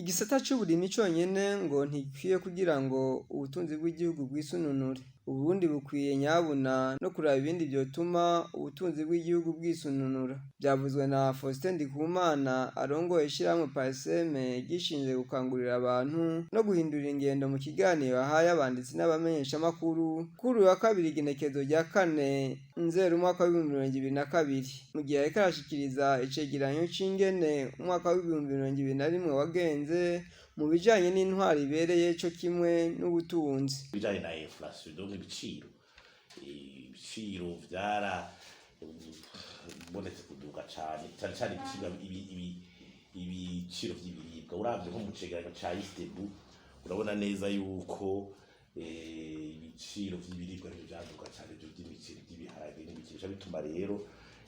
Igisata c'uburimyi conyene ngo ntigikwiye kugira ngo ubutunzi bw'igihugu bwisununure. Uburundi bukwiye nyabuna no kuraba ibindi vyotuma ubutunzi bw'igihugu bwisununura. Vyavuzwe na Faustin Ndikumana arongoye ishirahamwe PARCEM ryishinze gukangurira abantu no guhindura ingendo mu kiganiro yahaye abanditsi n'abamenyeshamakuru kuri uyu wa kabiri, igenekerezo rya 4 Nzero 2022, mu gihe yariko arashikiriza icegeranyo c'ingene umwaka wa 2021 wagenze mu bijanye n'intwaro ibereye co kimwe n'ubutunzi. Ibijanye na inflation, donc ibiciro vyara bonetse kuduga cane, cane cane ibiciro ibiciro vy'ibiribwa. Uravye nko mu cegeranyo ca ISTEEBU, urabona neza yuko ibiciro vy'ibiribwa nivyo vyaduga cane, ivyo vy'imiceri, vy'ibiharage n'ibiki. Bica bituma rero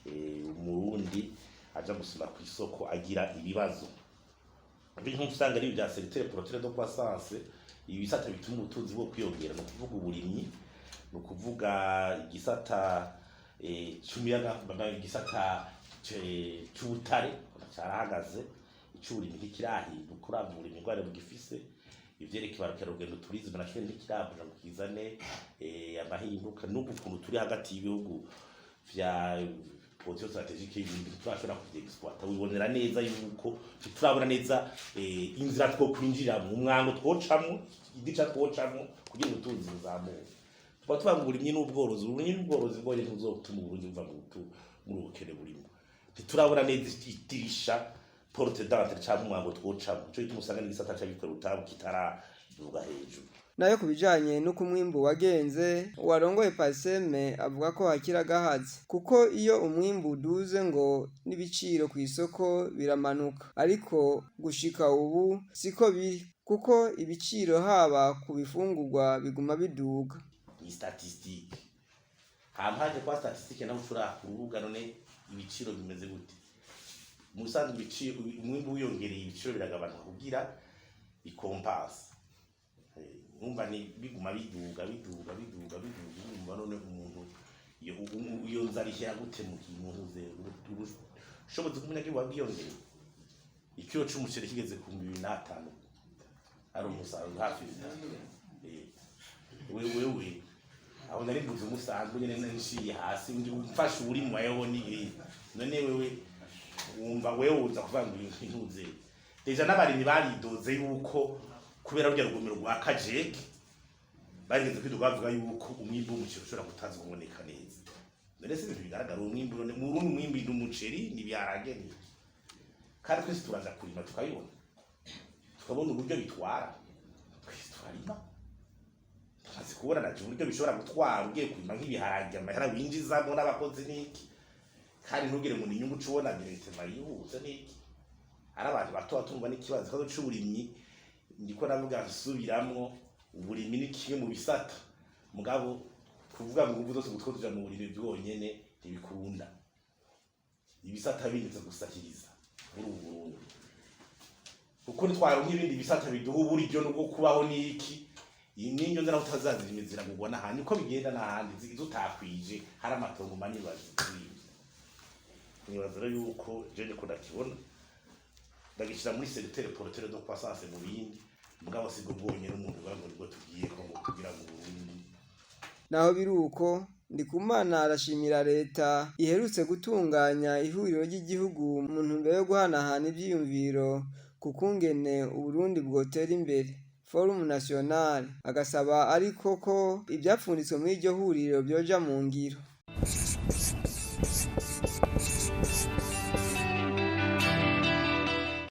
Umurundi aja gusuma kw'isoko agira ibibazo. Nk'uko usanga ari ibya secteur porteur de croissance, ibisata bituma ubutunzi bwo kwiyongera, ni ukuvuga uburimyi, ni ukuvuga igisata c'umuyaga, igisata c'ubutare carahagaze, ic'uburimyi ntikirahinduka. Uravye uburimyi ingwara bugifise, ivyerekeye abakerarugendo, tourisme, naco ntikiravuja ngo kizane amahinduka. N'ubu ukuntu turi hagati y'ibihugu vya position stratégique y'ibindi, turashobora kuvyexploita. Wibonera neza yuko turabona neza inzira twokwinjiramwo, umwango twocamwo, idica twocamwo kugira ubutunzi buzamuke. Tuba tuvuga ngo uburimyi n'ubworozi, uburimyi n'ubworozi bwonyene ntibuzotuma Uburundi buva muri ubukene burimo. Ntiturabona neza idirisha, porte d'entrée, canke umwango twocamwo. Nico gituma usanga n'igisata c'abikorera utwabo kitaraduga hejuru. Nayo ku bijanye n'uko umwimbu wagenze, uwarongoye PARCEM avuga ko hakiri agahaze, kuko iyo umwimbu uduze ngo n'ibiciro kw'isoko biramanuka, ariko gushika ubu siko biri, kuko ibiciro haba ku bifungurwa biguma biduga. Ni statistique hampaje kwa statistique naho ushobora ku rubuga. None ibiciro bimeze gute? Mu bisanzwe ibiciro, umwimbu wiyongereye, ibiciro biragabanuka kugira icompense. Numva ni biguma biduga, biduga, biduga, biduga. Urumva none umuntu iyo nzara ihera gute mu gihe umuntu uze ubushobozi bw'umunyagihugu bwiyongereye? Ikiro c'umuceri kigeze ku 2005, ari umusaruro hafi 3. Wewe aho nari mbuze umusanzwe nyene nciye hasi ndi mfashe uri mu wayeho ni none wewe wumva wewe uza kuvuga ngo intuze. Déjà n'abarimyi baridoze yuko kubera rurya rugomero rwa Kajeke barigeze kwiduga, bavuga yuko umwimbu w'umuceri ushobora kutaza kuboneka neza. None si ibintu bigaragara? Umwimbu none mu Burundi, umwimbu ni umuceri, ni ibiharage, ni iki? Kandi twese turaza kurima tukabibona, tukabona uburyo bitwara. Twese turarima, tumaze kubona naje uburyo bishobora gutwara ugiye kurima nk'ibiharage, amahera winjizamo n'abakozi n'iki, kandi ntugire ngo ni inyungu uca ubona directement yihuse n'iki. Ari abantu bato batumva n'ikibazo. Ikibazo c'uburimyi, ndiko navuga nsubiramwo, uburimyi ni kimwe mu bisata, mugabo kuvuga ngo ubu zose ngo tuja mu burimyi bwonyene ntibikunda. Ibisata bindi gusahiriza muri ubu Burundi, kuko ntitwaronka ibindi bisata biduha uburyo nubwo kubaho n'iki. Iyi n'indyo nzara utazazirima ziragurwa n'ahandi, uko bigenda n'ahandi zutakwije hari amatongo manini bazimvye. Nibaza rero yuko je niko ndakibona, ndagishira muri secteur porteur de croissance mu bindi, mugabo sibwo bwonyene umuntu uvuga ngo nibwo tugiye ko ngo kugira ngo Burundi. Naho biri uko, Ndikumana arashimira leta iherutse gutunganya ihuriro ry'igihugu mu ntumbero yo guhanahana ivyiyumviro ku kungene Uburundi bwotera imbere, Forum National, agasaba ariko ko ivyapfunditswe muri iryo huriro vyoja mu ngiro.